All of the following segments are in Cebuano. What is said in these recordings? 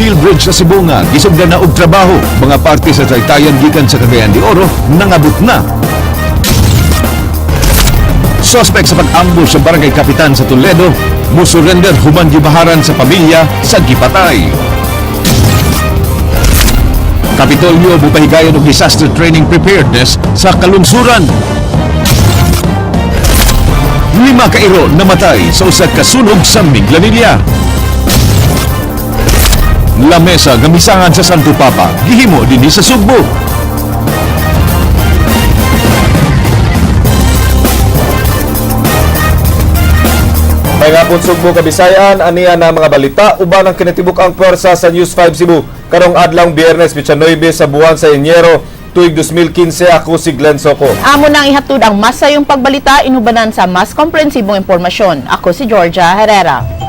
Steel Bridge sa Sibonga, gisugdan na og trabaho. Mga parte sa taytayan gikan sa Cagayan de Oro nangabot na. Suspect sa pag-ambush sa barangay kapitan sa Toledo, musurrender human gibaharan sa pamilya sa gipatay. Kapitolyo mupahigayon og disaster training preparedness sa kalungsuran. Lima ka iro namatay sa usa ka sunog sa Minglanilla. Lamesa nga misangan sa Santo Papa gihimo dinhi sa Sugbo. May hapon, Sugbo, Kabisayan, aniya na mga balita uban ang kinatibuk ang pwersa sa News 5 Cebu karong adlawng Biyernes, 9 sa buwan sa Enero, tuig 2015. Ako si Glenn Soco. Amo nang ihatod ang mas sayong pagbalita inubanan sa mas komprehensibong impormasyon. Ako si Georgia Herrera.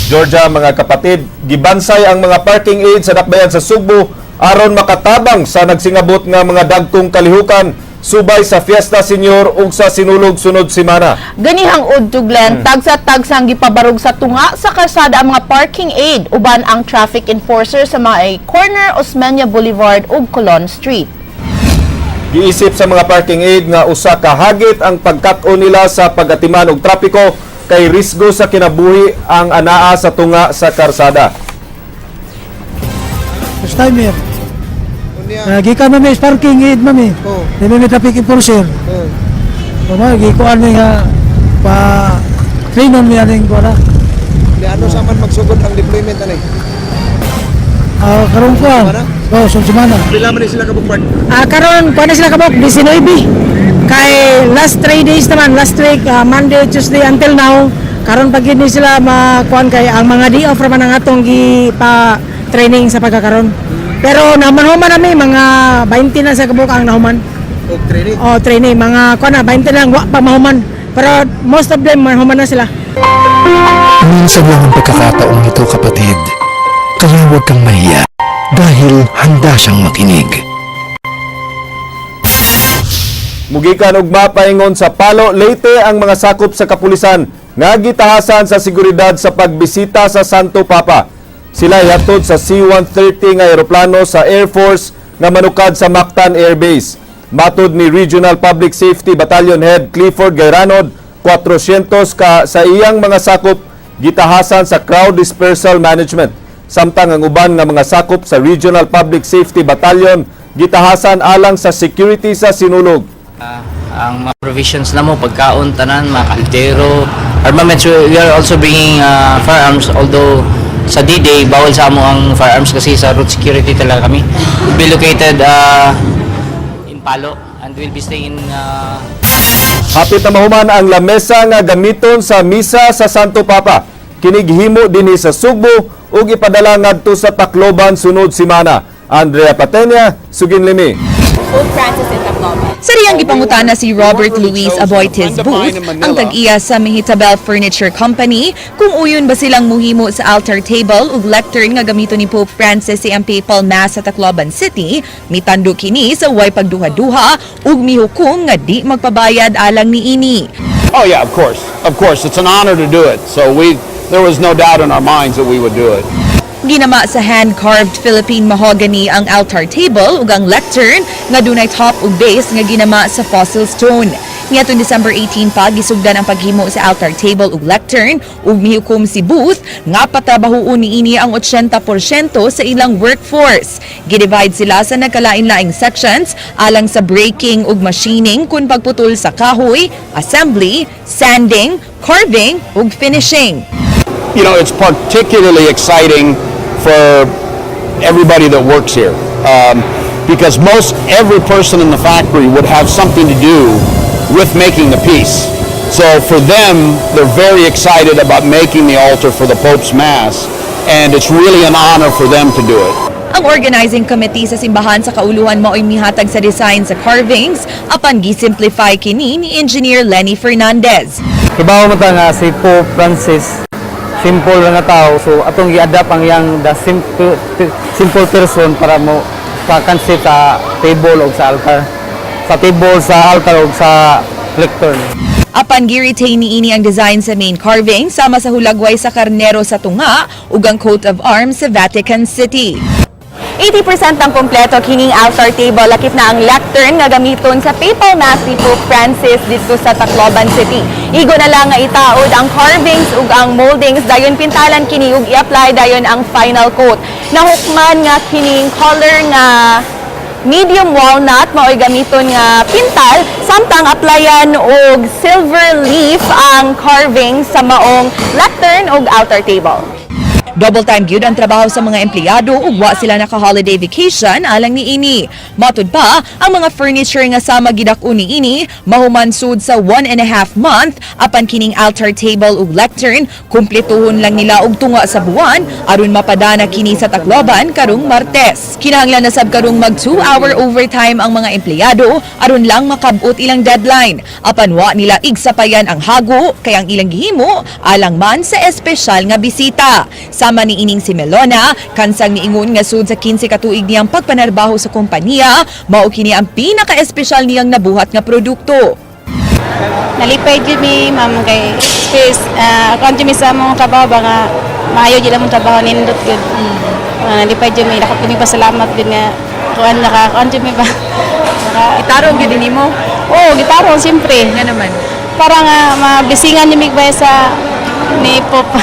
Georgia, mga kapatid, gibansay ang mga parking aid sa dakbayan sa Sugbo aron makatabang sa nagsingabot nga mga dagkong kalihukan subay sa Fiesta Senior ug sa Sinulog sunod semana. Ganihang udto, Glenn, tagsa-tagsang gipabarog sa tunga sa kalsada ang mga parking aid uban ang traffic enforcer sa mga corner Osmeña Boulevard ug Colon Street. Giisip sa mga parking aid nga usa ka hagit ang pagkat-on nila sa pagatiman og trapiko kay risgo sa kinabuhi ang anaa sa tunga sa karsada. First timer. Gikan mami is parking aid mami. Oh. Di mami traffic enforcer. Oh. O ma gikuan mi nga pa trainon mi aning kuan. Di ano sa man magsugod ang deployment ani? Karon kuan. Oh, sa semana. Pila man ni sila kabuk park? Karon kuan na sila kabok 19. Kay last 3 days naman, last week, Monday, Tuesday until now, karon pag ni sila makuan kay ang mga day off ra man ang atong gi pa training sa pagkakaron. Pero naman nami mga 20 na sa kabuk ang nahuman. Og training. O training mga kuan na 20 lang wa pa mahuman. Pero most of them mahuman na sila. Minsan lang ang pagkakataong ito, kapatid. Kaya huwag kang mahiya dahil handa siyang makinig. Mugikan og mapaingon sa Palo, Leyte ang mga sakop sa kapulisan nga gitahasan sa seguridad sa pagbisita sa Santo Papa. Sila ihatod sa C-130 nga eroplano sa Air Force nga manukad sa Mactan Air Base. Matod ni Regional Public Safety Battalion Head Clifford Gayranod, 400 ka sa iyang mga sakop gitahasan sa crowd dispersal management. Samtang ang uban nga mga sakop sa Regional Public Safety Battalion gitahasan alang sa security sa Sinulog. Ang mga provisions na mo, pagkaon, tanan, mga kaldero, armaments. We are also bringing firearms, although sa D-Day, bawal sa amo ang firearms kasi sa road security talaga kami. We'll be located in Palo and we'll be staying in Hapit na mahuman ang lamesa nga gamiton sa misa sa Santo Papa. Kini gihimo dinhi sa Sugbo ug ipadala ngadto sa Tacloban sunod semana. Andrea Patenia, Suginlimi. Pope Francis in Tacloban. Sa diyang gipangutana si Robert Luis Aboitiz Booth, ang tag-iya sa Mehitabel Furniture Company, kung uyon ba silang muhimo sa altar table ug lectern nga gamito ni Pope Francis sa iyang papal mass sa Tacloban City, mitando kini sa way pagduha-duha ug mihukom nga di magpabayad alang niini. Oh yeah, of course. Of course, it's an honor to do it. So there was no doubt in our minds that we would do it. Ginama sa hand-carved Philippine mahogany ang altar table ug ang lectern nga dunay top ug base nga ginama sa fossil stone. Niadtong December 18 pa gisugdan ang paghimo sa altar table ug lectern ug mihukom si Booth nga patrabahoon niini ang 80% sa ilang workforce. Gidivide sila sa nagkalain-laing sections alang sa breaking ug machining kun pagputol sa kahoy, assembly, sanding, carving ug finishing. It's particularly exciting for everybody that works here because most every person in the factory would have something to do with making the piece. So for them, they're very excited about making the altar for the Pope's Mass, and it's really an honor for them to do it. Ang organizing committee sa simbahan sa kauluhan mao'y mihatag sa design sa carvings apan gisimplify kini ni Engineer Lenny Fernandez. Kibaw mo ta nga si Pope Francis simple lang nga tao, so atong gi-adapt ang iyang the simple simple person para mo pa-concept sa table o sa altar. Sa table, sa altar o sa lectern. Apan gi-retain niini ang design sa main carving sama sa hulagway sa karnero sa tunga ug ang coat of arms sa Vatican City. 80% ang kompleto kining altar table, lakip na ang lectern nga gamiton sa papal mass ni Pope Francis didto sa Tacloban City. Igo na lang nga itaod ang carvings ug ang moldings, dayon pintalan kini ug i-apply dayon ang final coat. Nahukman nga kining color nga medium walnut maoy gamiton nga pintal, samtang applyan og silver leaf ang carving sa maong lectern ug altar table. Double time gyud ang trabaho sa mga empleyado ug wa sila naka-holiday vacation alang niini. Matud pa, ang mga furniture nga sama gidak-on niini mahuman sud sa 1.5 month, apan kining altar table ug lectern kumpletuhon lang nila og tunga sa buwan aron mapadana kini sa Tacloban karong Martes. Kinahanglan na sab karong mag 2-hour overtime ang mga empleyado aron lang makabot ilang deadline. Apan wa nila igsapayan ang hago kay ang ilang gihimo alang man sa espesyal nga bisita. Sama ni ining si Melona, kansang niingon nga sud sa 15 ka tuig niyang pagpanarbaho sa kompanya, mao kini ang pinaka-espesyal niyang nabuhat nga produkto. Nalipay jud mi, ma'am, kay space kuan jud mi sa among trabaho ba nga maayo jud among trabaho, nindot gyud. Nalipay jud mi, dako kami pasalamat din nga kuan naka kuan jud mi ba. Naka Itarong gyud nimo? Oh, gitarong siyempre. Nga naman. Para nga mablesingan jud mi ba sa ni Pope.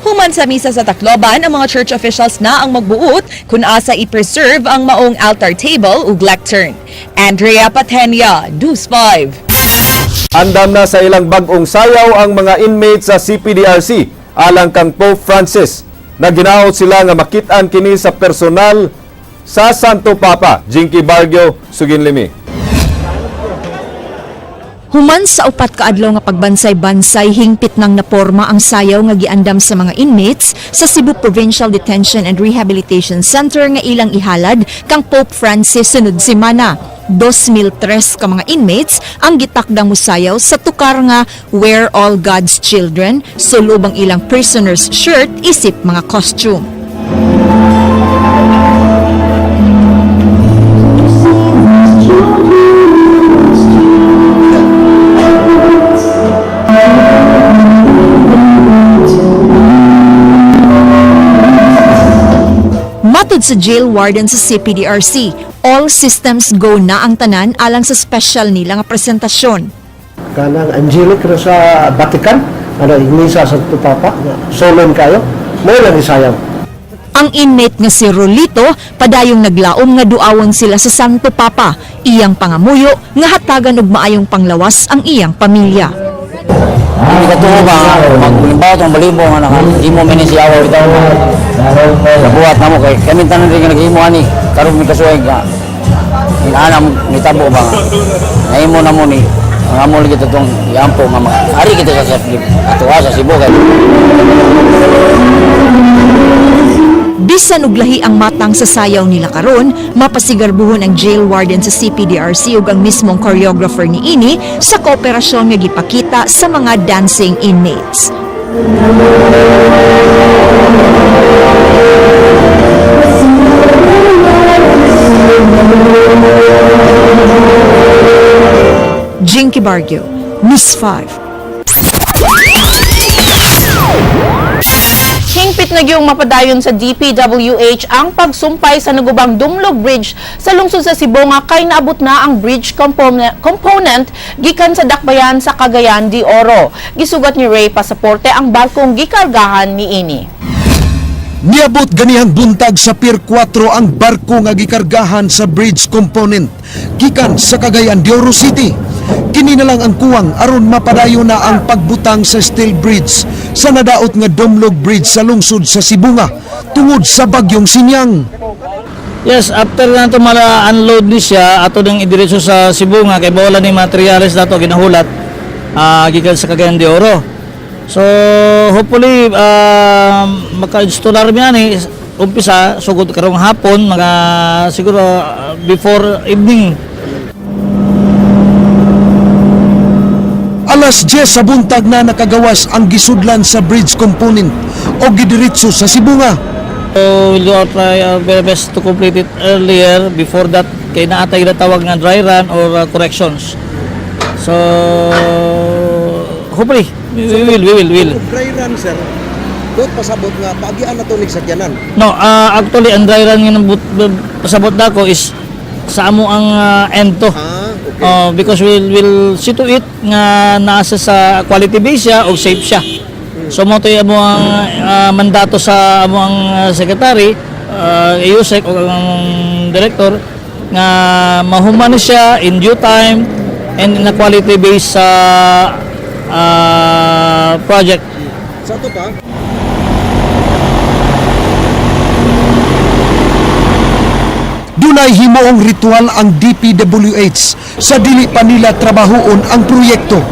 Human sa misa sa Tacloban, ang mga church officials na ang magbuot kung asa i-preserve ang maong altar table ug lectern. Andrea Patenia, News 5. Andam na sa ilang bag-ong sayaw ang mga inmates sa CPDRC alang kang Pope Francis. Naginaot sila nga makit-an kini sa personal sa Santo Papa. Jinky Barrio, Suginlimi. Human sa 4 ka adlaw nga pagbansay-bansay, hingpit nang naporma ang sayaw nga giandam sa mga inmates sa Cebu Provincial Detention and Rehabilitation Center nga ilang ihalad kang Pope Francis sunod semana. 2003 ka mga inmates ang gitakdang musayaw sa tukar nga "We're All God's Children" sulob ang ilang prisoner's shirt isip mga costume. Matod sa jail warden sa CPDRC, all systems go na ang tanan alang sa special nila nga presentasyon. Kanang angelic ra sa Vatican, ano, iglesia sa Santo Papa, solemn kayo, mo lang isayaw. Ang inmate nga si Rolito padayong naglaom nga duawon sila sa Santo Papa. Iyang pangamuyo nga hatagan og maayong panglawas ang iyang pamilya. Ang katuo ba, maglimbaw itong balibo nga naka, imo mi ni siya bitaw nabuhat na mo kay kami tanan rin nga naghimo ani karon mi kasuway nga inaana mitabo ba nga naimo na mo ni ang amo lagi itong iampo nga ari kita sa ato sa Cebu kay Bisan og lahi ang matang sa sayaw nila karon, mapasigarbuhon ang jail warden sa CPDRC ug ang mismong choreographer niini sa kooperasyon nga gipakita sa mga dancing inmates. Jinky Barrio, News 5. Hingpit na gyung mapadayon sa DPWH ang pagsumpay sa nagubang Dumlog Bridge sa lungsod sa Sibonga kay naabot na ang bridge component gikan sa dakbayan sa Cagayan de Oro. Gisugat ni Ray Pasaporte ang barkong gikargahan niini. Niabot ganihang buntag sa Pier 4 ang barko nga gikargahan sa bridge component gikan sa Cagayan de Oro City. Kini na lang ang kuwang aron mapadayon na ang pagbutang sa steel bridge sa nadaot nga Dumlog Bridge sa lungsod sa Sibonga tungod sa bagyong Sinyang. Yes, after na ito mala-unload ni siya, ato nang idiretso sa Sibonga kay bawalan ni materials nato ginahulat gikan sa Cagayan de Oro. So, hopefully maka-installar mi ani umpisa sugod karong hapon, mga siguro before evening. Alas 10 sa buntag na nakagawas ang gisudlan sa bridge component o gidiretso sa Sibonga. So we'll do our try our very best to complete it earlier. Before that, kay naa tay tawag nga dry run or corrections. So hopefully we will. Kung dry run, sir, doon pasabot nga paagian na to nig sakyanan. No, actually ang dry run nga pasabot nako is sa amo ang end to. Ah, okay. Because we'll see to it nga naa sa quality base siya o safe siya. So mao to'y amo ang mandato sa amo ang secretary, USEC o ang director nga mahuman siya in due time and in a quality base sa project. Sa to pa, Dunay himuong ritual ang DPWH sa dili pa nila trabahoon ang proyekto.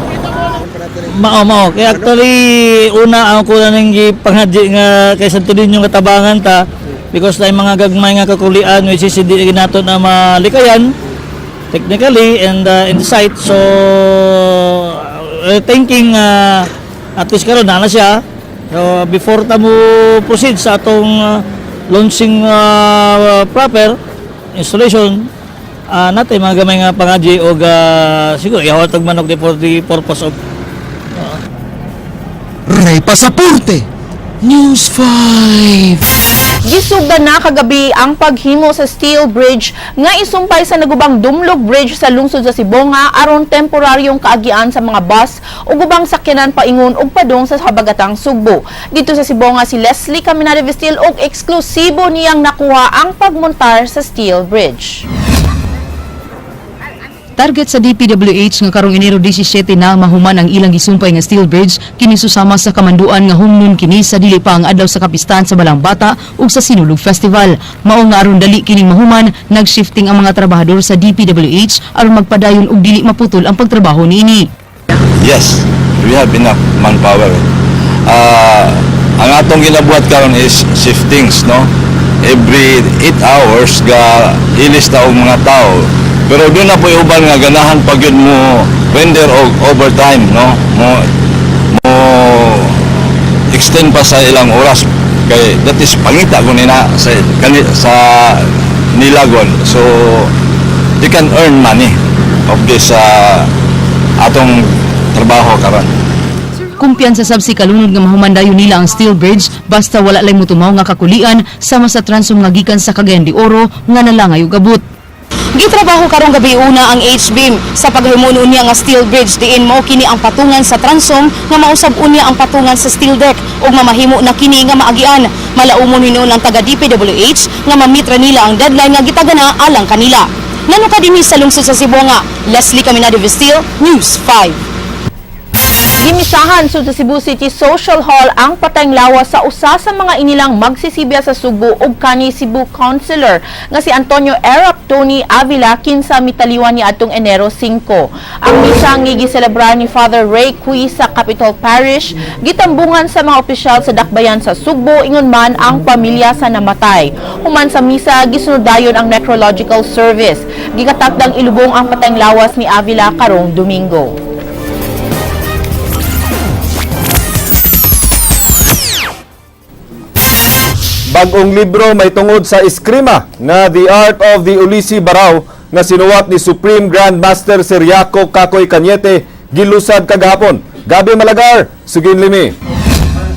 Mao mao. Kaya actually una ang ko na ning gipangadyi nga kay Santo Niño nga tabangan ta because na mga gagmay nga kakulian which is hindi nato na malikayan technically and in the site, so thinking at least karon na na siya, so before ta mo proceed sa atong launching, proper installation natin mga gamay nga pangadyi og siguro ihawat og manok for the purpose of Ray Pasaporte, News 5. Gisugdan na kagabi ang paghimo sa steel bridge nga isumpay sa nagubang Dumlog Bridge sa lungsod sa Sibonga aron temporaryong kaagian sa mga bus ug ubang sakyanan paingon ug padung sa habagatang Sugbo. Dito sa Sibonga si Leslie Caminada Vestil og eksklusibo niyang nakuha ang pagmontar sa steel bridge. Target sa DPWH nga karong Enero 17 na mahuman ang ilang gisumpay nga steel bridge, kini susama sa kamanduan nga humnon kini sa dili pa ang adlaw sa kapistahan sa Balang Bata ug sa Sinulog Festival. Mao nga aron dali kining mahuman, nag-shifting ang mga trabahador sa DPWH aron magpadayon og dili maputol ang pagtrabaho niini. Yes, we have enough manpower. Ang atong ginabuhat karon is shiftings, no? Every 8 hours ga ilis ta og mga tao. Pero duna poy uban nga ganahan pag yun mo render og overtime, no? Mo extend pa sa ilang oras kay that is pangita ko nina sa kani, sa nilagon. So you can earn money of this atong trabaho karon. Kumpiyansa sab si kalunod nga mahuman dayon nila ang steel bridge basta wala lay motumaw nga kakulian sama sa transom nga gikan sa Cagayan de Oro nga nalangay og abot. Gitrabaho karong gabi una ang H-beam sa paghimo niya nga steel bridge, diin mao kini ang patungan sa transom nga mausab unya ang patungan sa steel deck ug mamahimo na kini nga maagian. Malaumon hinuon ang taga DPWH nga mamitra nila ang deadline nga gitagana alang kanila. Nanuka dinhi sa lungsod sa Sibonga, Leslie Caminado Vestil, News 5. Gimisahan sud sa Cebu City Social Hall ang patayng lawas sa usa sa mga inilang magsisibya sa Sugbo ug kani Cebu Councilor nga si Antonio Erap Tony Avila, kinsa mitaliwan ni atong Enero 5. Ang misa nga giselebrar ni Father Ray Cui sa Capitol Parish gitambungan sa mga opisyal sa dakbayan sa Sugbo, ingon man ang pamilya sa namatay. Human sa misa, gisunod dayon ang necrological service. Gikatakdang ilubong ang patayng lawas ni Avila karong Domingo. Bagong libro may tungod sa eskrima nga The Art of the Ulisi Baraw nga sinuwat ni Supreme Grandmaster Seriaco Kakoy Cañete gilusad kagahapon. Gabi Malagar, sugin limi.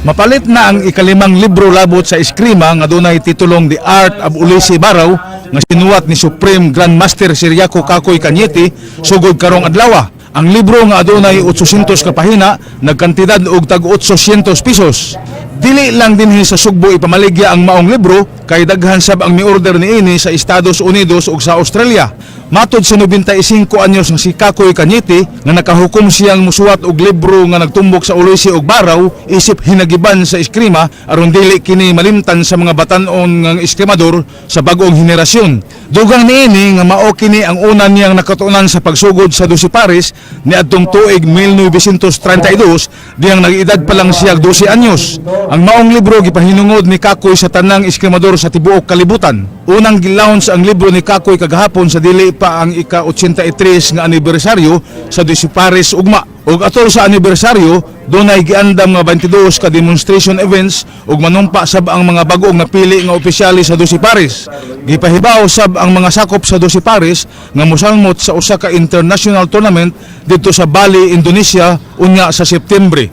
Mapalit na ang ikalimang libro labot sa eskrima nga dunay titulong The Art of Ulisi Baraw nga sinuwat ni Supreme Grandmaster Siriaco Kakoy Cañete sugod karong adlaw. Ang libro nga adunay 800 ka pahina nagkantidad og tag 800 pesos. Dili lang dinhi sa Sugbo ipamaligya ang maong libro kay daghan sab ang miorder niini sa Estados Unidos ug sa Australia. Matod sa 95 anyos nga si Kakoy Cañete nga nakahukom siyang musuwat og libro nga nagtumbok sa Ulisi ug Baraw isip hinagiban sa eskrima aron dili kini malimtan sa mga batan-on nga eskrimador sa bag-ong henerasyon. Dugang niini nga mao kini ang una niyang nakatuonan sa pagsugod sa Doce Pares niadtong tuig 1932, diyang nag-edad pa lang siya 12 anyos. Ang maong libro gipahinungod ni Kakoy sa tanang eskrimador sa tibuok kalibutan. Unang gilaunch ang libro ni Kakoy kagahapon sa dili pa pa ang ika-83 nga anibersaryo sa Disipares ugma. Ug atol sa anibersaryo, dunay giandam nga 22 ka demonstration events ug manumpa sab ang mga bag-ong napili nga opisyalis sa Dose Pares. Gipahibaw sab ang mga sakop sa Dose Pares nga mosalmot sa usa ka international tournament didto sa Bali, Indonesia unya sa Septembre.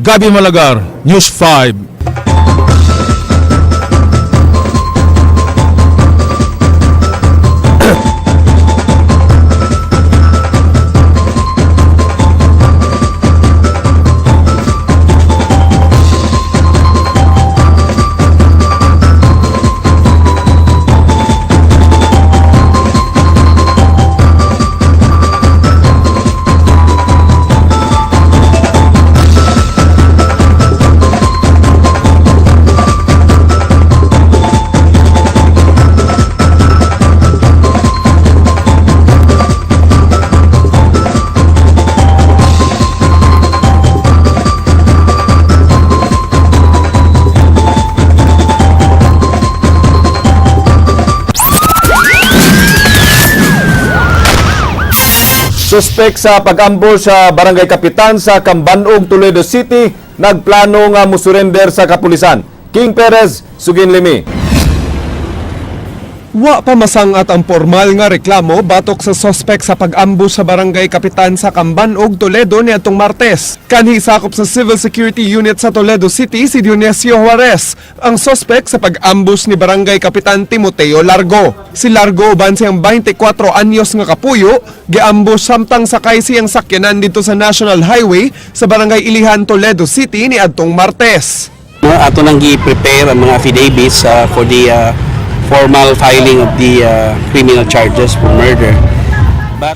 Gabi Malagar, News 5. Suspek sa pag-ambush sa Barangay Kapitan sa Cambanog, Toledo City, nagplano nga musurrender sa kapulisan. King Perez, sugin limi. Wa pa masangat ang formal nga reklamo batok sa sospek sa pag-ambush sa Barangay Kapitan sa Cambanog, Toledo niadtong Martes. Kanhi sakop sa Civil Security Unit sa Toledo City si Dionisio Juarez, ang sospek sa pag-ambush ni Barangay Kapitan Timoteo Largo. Si Largo uban siyang 24 anyos nga kapuyo, giambush samtang sakay siyang sakyanan dito sa National Highway sa Barangay Ilihan, Toledo City niadtong Martes. Ato nang gi-prepare ang mga affidavits for the formal filing of the criminal charges for murder.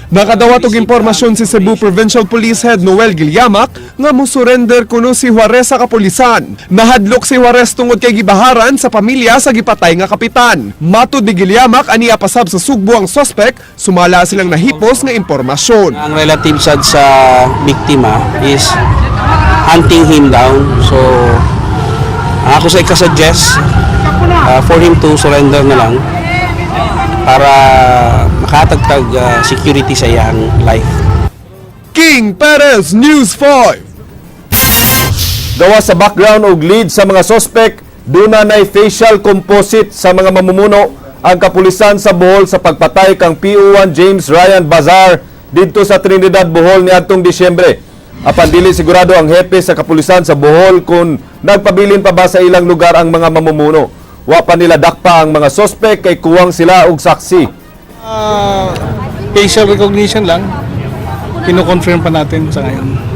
Nakadawat og impormasyon si Cebu Provincial Police Head Noel Gilyamak nga musurrender kuno si Juarez sa kapulisan. Nahadlok si Juarez tungod kay gibaharan sa pamilya sa gipatay nga kapitan. Matud ni Gilyamak, aniya pasab sa Sugbo ang sospek, sumala silang nahipos nga impormasyon. Ang relative sad sa biktima is hunting him down. So, ako sa ikasuggest for him to surrender na lang para makatagtag security sa iyang life. King Perez, News 5. Gawa sa background og lead sa mga sospek, duna nay facial composite sa mga mamumuno ang kapulisan sa Bohol sa pagpatay kang PO1 James Ryan Bazar didto sa Trinidad, Bohol niadtong Disyembre. Apan dili sigurado ang hepe sa kapulisan sa Bohol kung nagpabilin pa ba sa ilang lugar ang mga mamumuno. Wa pa nila dakpa ang mga sospek kay kuwang sila og saksi. Facial recognition lang, kino-confirm pa natin sa ngayon.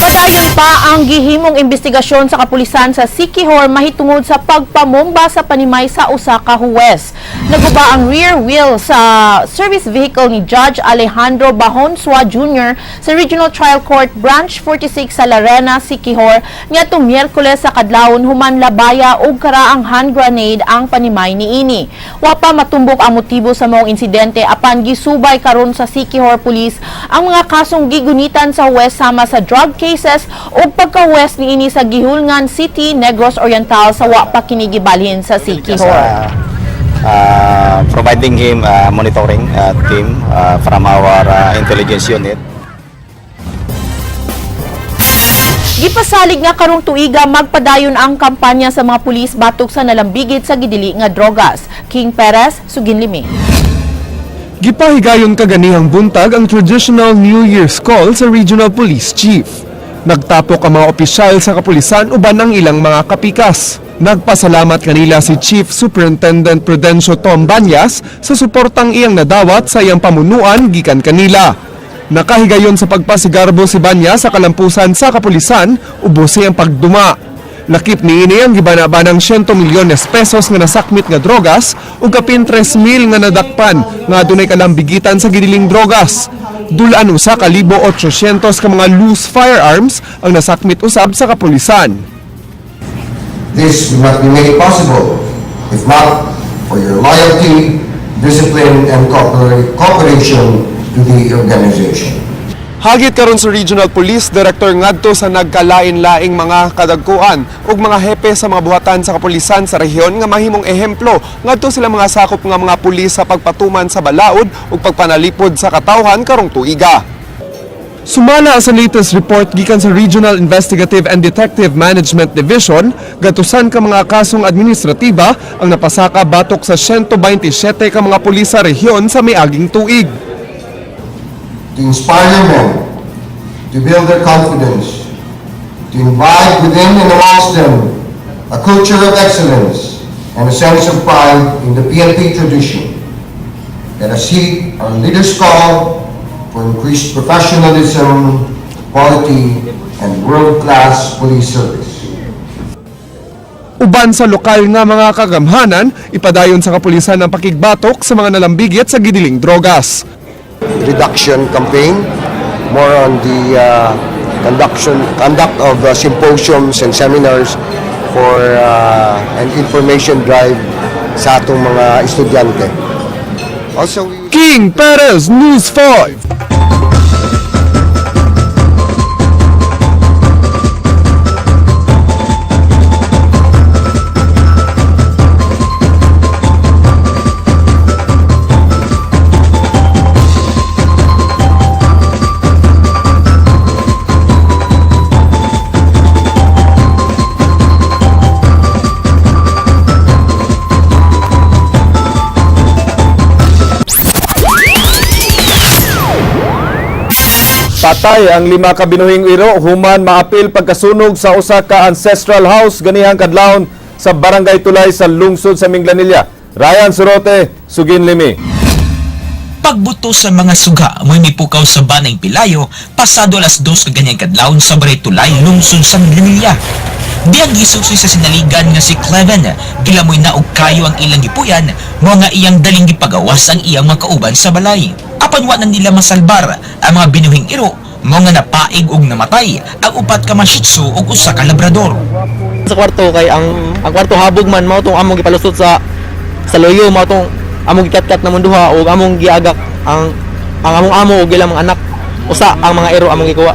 Padayon pa ang gihimong investigasyon sa kapulisan sa Siquijor mahitungod sa pagpamomba sa panimay sa usa ka huwes. Naguba ang rear wheel sa service vehicle ni Judge Alejandro Bahonsua Jr. sa Regional Trial Court Branch 46 sa Larena, Siquijor niadtong Miyerkules sa kadlawon human labaya og karaang hand grenade ang panimay niini. Wa pa matumbok ang motibo sa maong insidente apan gisubay karon sa Siquijor Police ang mga kasong gigunitan sa huwes sama sa drug cases ug pagkahuwes niini sa Guihulngan City, Negros Oriental sa wa pa kini gibalhin sa Siquijor. Providing him monitoring team from our intelligence unit. Gipasalig nga karong tuiga magpadayon ang kampanya sa mga pulis batok sa nalambigit sa gidili nga drogas. King Perez, Suginlimi. Gipahigayon kaganihang buntag ang traditional New Year's call sa Regional Police Chief. Nagtapok ang mga opisyal sa kapulisan uban ang ilang mga kapikas. Nagpasalamat kanila si Chief Superintendent Prudencio Tom Banyas sa suportang iyang nadawat sa iyang pamunuan gikan kanila. Nakahigayon sa pagpasigarbo si Banyas sa kalampusan sa kapulisan, ubos siyang pagduma. Lakip niini ang gibana-banang 100 milyones pesos nga nasakmit nga drogas ug kapin 3,000 nga nadakpan nga adunay kalambigitan sa gidiling drogas. Dulaan usa ka 1,800 ka mga loose firearms ang nasakmit usab sa kapulisan. This would not be made possible if not for your loyalty, discipline, and cooperation to the organization. Hagit karon sa Regional Police Director ngadto sa nagkalain-laing mga kadagkuan ug mga hepe sa mga buhatan sa kapulisan sa rehiyon nga mahimong ehemplo ngadto sila mga sakop nga mga pulis sa pagpatuman sa balaod ug pagpanalipod sa katawhan karong tuiga. Sumala sa latest report gikan sa Regional Investigative and Detective Management Division, gatusan ka mga kasong administratiba ang napasaka batok sa 127 ka mga pulis sa rehiyon sa miaging tuig. To inspire your men, to build their confidence, to imbibe within and amongst them a culture of excellence and a sense of pride in the PNP tradition. Let us heed our leader's call for increased professionalism, quality, and world-class police service. Uban sa lokal nga mga kagamhanan, ipadayon sa kapulisan ang pakigbatok sa mga nalambigit sa gidiling drogas. Reduction campaign, more on the conduct of symposiums and seminars for an information drive sa atong mga estudyante. Also, we King Perez, News 5. Patay ang 5 ka binuhing iro human maapil pagkasunog sa usa ka ancestral house ganihang kadlawon sa Barangay Tulay sa lungsod sa Minglanilla. Ryan Surote, Sugin Limi. Pagbuto sa mga suga, mo'y mipukaw sa Banay Pilayo, pasado 2:00 kaganyang kadlawon sa Barangay Tulay, lungsod sa Minglanilla. Diyang gisusi sa sinaligan nga si Cleven, gilamoy na og kayo ang ilang gipuyan, mo nga iyang daling gipagawas ang iyang mga kauban sa balay. Apan wa na nila masalbar ang mga binuhing iro, mo nga napaig og namatay ang 4 ka mga Shih Tzu ug 1 ka Labrador. Sa kwarto kay ang kwarto habog man, mao tong among gipalusot sa loyo, mao tong among gikatkat na duha ug among giagak ang among amo ug ilang mga anak, usa ang mga iro among gikuha.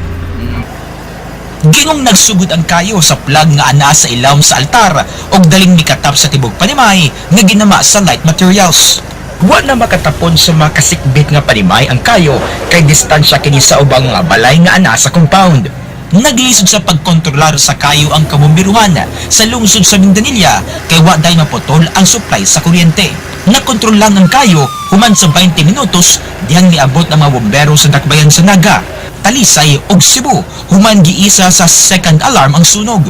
Gingong nagsugod ang kayo sa plug nga anaa sa ilawom sa altar og daling mikatap sa tibok panimay nga ginama sa light materials. Wa na makatapon sa mga kasikbit nga panimay ang kayo kay distansya kini sa ubang mga balay nga anaa sa compound. Naglisod sa pagkontrolar sa kayo ang kabomberuhan sa lungsod sa Mindanilla kay wa day maputol ang supply sa kuryente. Nakontrol lang ang kayo human sa 20 minutos dihang niabot ang mga bombero sa dakbayan sa Naga, Talisay ug Cebu human giisa sa second alarm ang sunog.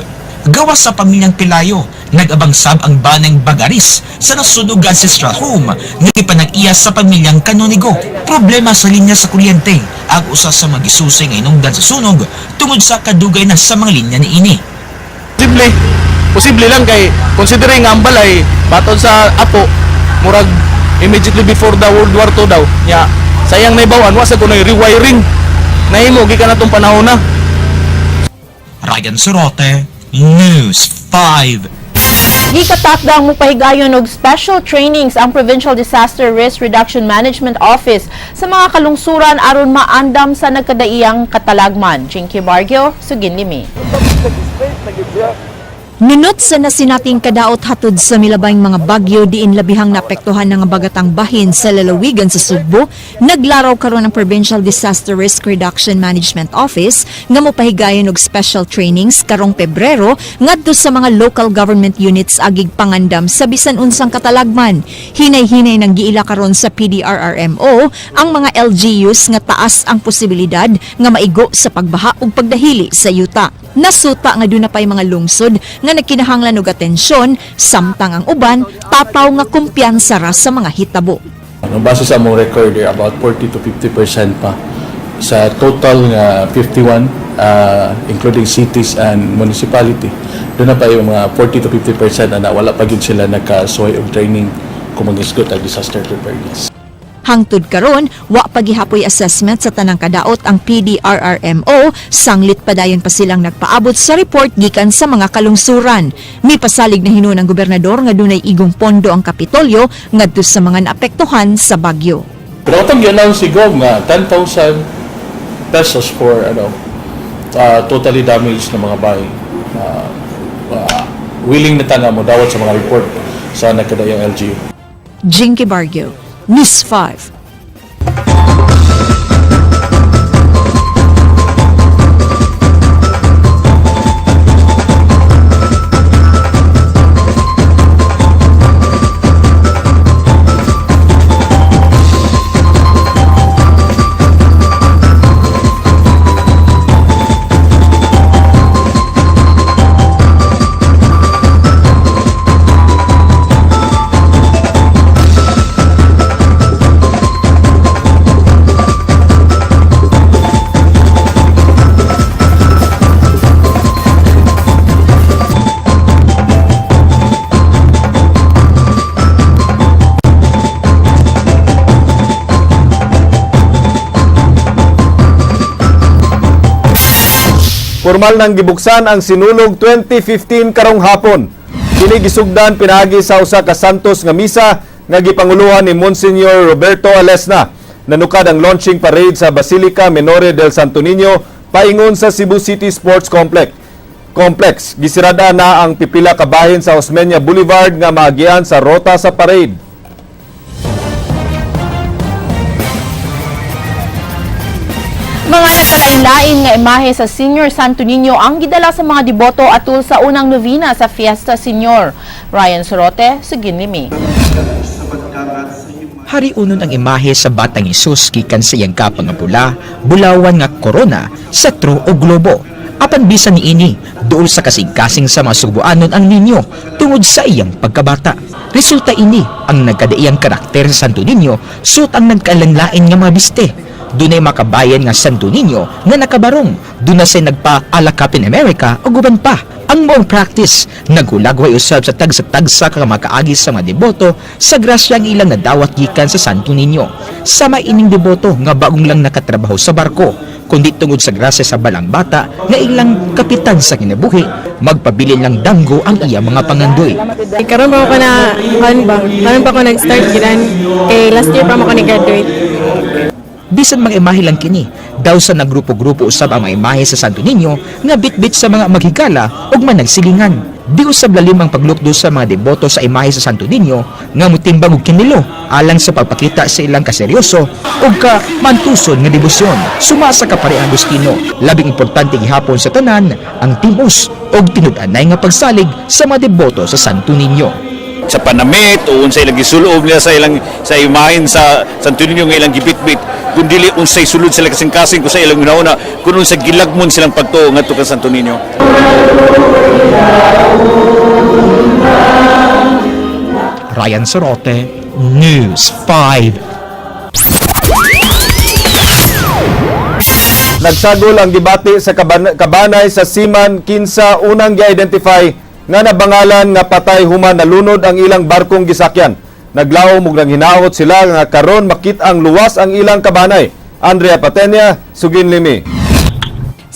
Gawas sa pamilyang Pilayo, nag-abang sab ang banang Bagaris sa nasunog nga ancestral home nga gipanag-iya sa pamilyang Kanonigo. Problema sa linya sa kuryente ang usa sa mga gisusi nga hinungdan sa sunog tungod sa kadugay na sa mga linya niini. Posible. Posible lang kay considering nga ang balay baton sa apo murag immediately before the World War II daw. Nya sayang naibawan wa sa kunoy rewiring. Nahimo gikan natong panahon na. Ryan Sorote, News 5. Gikatakdang mupahigayon og special trainings ang Provincial Disaster Risk Reduction Management Office sa mga kalungsuran aron maandam sa nagkadaiyang katalagman. Jinky Bargio, Sugin Limi. Nunot sa nasinating kadaot hatod sa milabayng mga bagyo diin labihang naapektuhan ng bagatang bahin sa lalawigan sa Sugbo, naglaraw karon ang Provincial Disaster Risk Reduction Management Office nga mopahigayon og special trainings karong Pebrero ngadto sa mga local government units agig pangandam sa bisan unsang katalagman. Hinay-hinay nang giila karon sa PDRRMO ang mga LGUs nga taas ang posibilidad nga maigo sa pagbaha ug pagdahili sa yuta. Nasuta nga duna pay mga lungsod nga nagkinahanglan og atensyon samtang ang uban tataw nga kumpiyansa ra sa mga hitabo. Ang base sa among record, eh, about 40 to 50% pa sa total nga 51, including cities and municipality. Doon na pa yung mga 40 to 50% na wala pa gyud sila nagkasuway og training kung mag-isgot ang disaster preparedness. Hangtod karon, wa pagihapoy assessment sa tanang kadaot ang PDRRMO, sanglit padayon pa silang nagpaabot sa report gikan sa mga kalungsuran. Mipasalig na hinuon ang gobernador nga dunay igong pondo ang Kapitolyo ngadto sa mga naapektuhan sa bagyo. Pero atong gi-announce si Gov nga 10,000 pesos for ano totally damaged na mga bahay. Willing na ta nga mo dawat sa mga report sa nagkadaiyang LGU. Jinky Barrio, News 5. Formal nang gibuksan ang Sinulog 2015 karong hapon. Kini gisugdan pinaagi sa usa ka Santos nga misa nga gipanguluhan ni Monsignor Roberto Alesna. Nanukad ang launching parade sa Basilica Minore del Santo Niño paingon sa Cebu City Sports Complex. Gisirada na ang pipila ka bahin sa Osmeña Boulevard nga maagian sa rota sa parade. Mga nagkalain-lain nga imahe sa Senior Santo Niño ang gidala sa mga deboto atul sa unang novena sa Fiesta Senior. Ryan Sorote, Suginlimi. Hariunon ang imahe sa Batang Hesus gikan sa iyang kapa nga pula, bulawan nga korona, setro o globo. Apan bisan niini, duol sa kasing-kasing sa mga subuanon ang ninyo tungod sa iyang pagkabata. Resulta ini ang nagkadaiyang karakter sa Santo Niño suot ang nagkalanlain nga mga biste. Dunay makabayan nga Santo Niño nga nakabarong, duna say nagpa-ala Captain America o guban pa. Ang maong practice, naghulagway usab sa tagsa-tagsa ka makaagi sa mga deboto sa grasya ang ilang nadawat gikan sa Santo Niño. Sama ining deboto nga bagong lang nakatrabaho sa barko, kundi tungod sa grasya sa balang bata nga ilang kapitan sa kinabuhi, magpabilin lang danggo ang iya mga pangandoy. Karon pa ko na kan ba? Karon pa ko nag-start gidan kay last year pa mo ko ni-graduate. Bisan mga imahe lang kini, daw sa nagrupo-grupo usab ang mga imahe sa Santo Niño nga bitbit sa mga maghigala ug managsilingan. Di usab lalim ang paglukdo sa mga deboto sa imahe sa Santo Niño nga motimbang og kinilo alang sa pagpakita sa ilang kaseryoso ug ka mantuson nga debosyon. Suma sa Kapari Agustino, labing importante gihapon sa tanan ang timus ug tinud-anay nga pagsalig sa mga deboto sa Santo Niño. Sa panamit o unsay ilang gisulob nila sa ilang sa imahin sa Santo Niño nga ilang gibitbit, kun dili unsay sulod sila kasing-kasing kung sa ilang una kun unsay gilagmon silang pagtuo ngadto kang Santo Niño. Ryan Sorote, News 5. Nagsagol ang gibati sa kabanay sa Seaman kinsa unang gi-identify nga nabangalan nga patay human nalunod ang ilang barkong gisakyan. Naglaom ug nanghinaot sila nga karon makit-ang luwas ang ilang kabanay. Andrea Patenia, Suginlimi.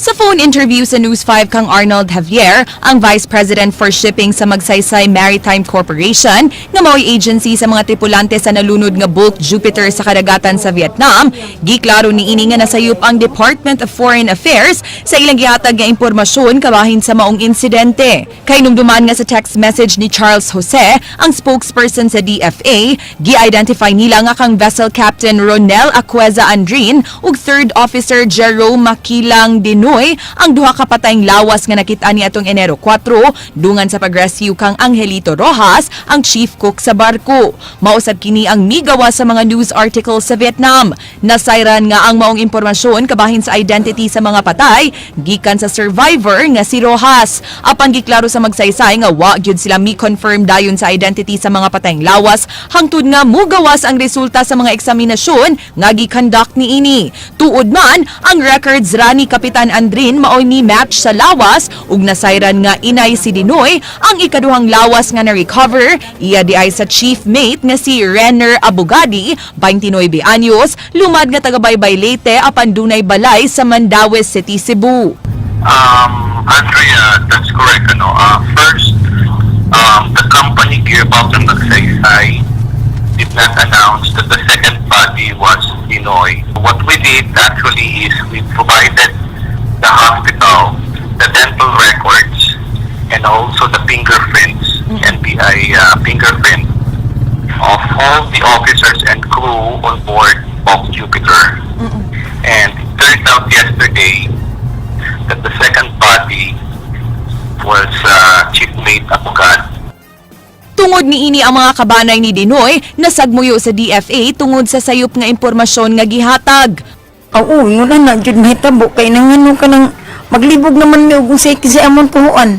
Sa phone interview sa News 5 kang Arnold Javier, ang Vice President for Shipping sa Magsaysay Maritime Corporation, nga mao'y agency sa mga tripulante sa nalunod nga bulk Jupiter sa kadagatan sa Vietnam, giklaro niini nga nasayop ang Department of Foreign Affairs sa ilang gihatag nga impormasyon kabahin sa maong insidente. Kay duman nga sa text message ni Charles Jose, ang spokesperson sa DFA, gi-identify nila nga kang vessel captain Ronel Acueza Andrin ug third officer Jerome Makilang Dinoy ang duha ka patayng lawas nga nakita ni atong Enero 4 dungan sa pag-rescue kang Angelito Rojas, ang chief cook sa barko. Mausab kini ang migawa sa mga news articles sa Vietnam. Nasayran nga ang maong impormasyon kabahin sa identity sa mga patay gikan sa survivor nga si Rojas. Apan giklaro sa Magsaysay nga wa gyud sila mi-confirm dayon sa identity sa mga patayng lawas hangtod nga mugawas ang resulta sa mga eksaminasyon nga gi-conduct niini. Tuod man ang records ra ni Kapitan Andrin maoy mi match sa lawas ug nasayran nga inay si Dinoy ang ikaduhang lawas nga na-recover iya di ay sa chief mate nga si Renner Abogadi, 29 anyos, lumad nga taga Baybay Leyte apan dunay balay sa Mandaue City, Cebu. Andrea, that's correct. Ano? First, the company Gearbox and Magsaysay did not announce that the second body was Pinoy. What we did actually is we provided the hospital the dental records and also the fingerprints, NBI fingerprint of all the officers and crew on board of Jupiter. And it turned out yesterday that the second body was Chief Mate Abogad. Tungod niini, ang mga kabanay ni Dinoy nasagmuyo sa DFA tungod sa sayop nga impormasyon nga gihatag. Oo, ingon na jud mahitabo kay nangano ka nang maglibog naman mi og unsay kasi amon tuhuan.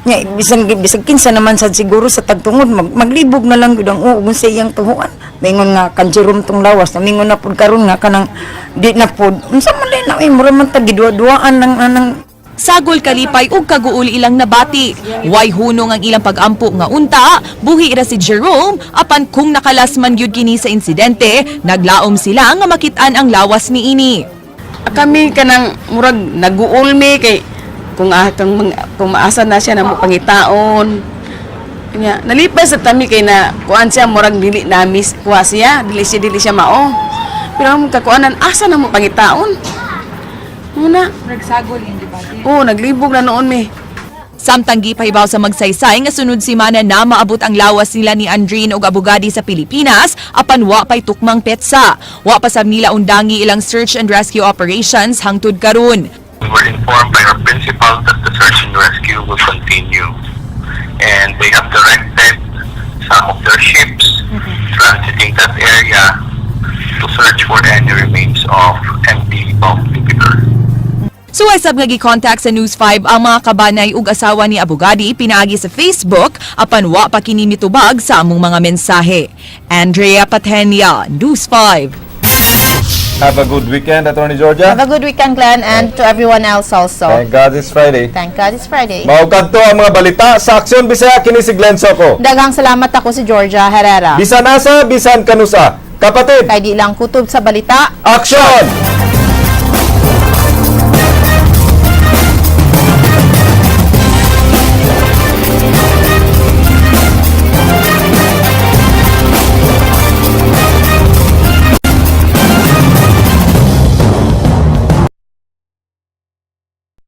Nya bisan bisan kinsa naman sad siguro sa tagtungod maglibog na lang gyud ang oo kung sa iyang tuhuan. Mingon nga kan Jerome tong lawas, mingon na pud karon nga kanang di na pud. Unsa man din na eh, mura man tag giduwa-duwaan ng anang. Sagol kalipay ug kaguol ilang nabati. Way hunong ang ilang pagampo nga unta, buhi ra si Jerome, apan kung nakalas man gyud kini sa insidente, naglaom sila nga makit-an ang lawas niini. Kami kanang murag naguol mi kay kung maasa na siya na mo pangitaon. Nya nalipay sa tami kay na kuan siya, murag dili na miss kuha siya, dili siya mao. Pero ang kakuanan, asa na mo pangitaon? Muna. Nagsagol hindi ba? Oo, naglibog na noon mi. Samtang gipahibaw sa Magsaysay nga sunod semana na maabot ang lawas nila ni Andreen og Abogadi sa Pilipinas, apan wa pay tukmang petsa. Wa pa sab nila undangi ilang search and rescue operations hangtod karon. We were informed by our principal that the search and rescue will continue. And they have directed some of their ships transiting that area to search for any remains of MV Bulk Jupiter. Suway sab nga gi-contact sa News 5 ang mga kabanay ug asawa ni Abogadi pinaagi sa Facebook, apan wa pa kini mitubag sa among mga mensahe. Andrea Patenia, News 5. Have a good weekend, Attorney Georgia. Have a good weekend, Glenn, and to everyone else also. Thank God it's Friday. Thank God it's Friday. Mao kadto ang mga balita sa Aksyon Bisaya. Kini si Glenn Soco. Daghang salamat, ako si Georgia Herrera. Bisan asa, bisan kanusa. Kapatid. Kay di lang kutob sa balita. Aksyon!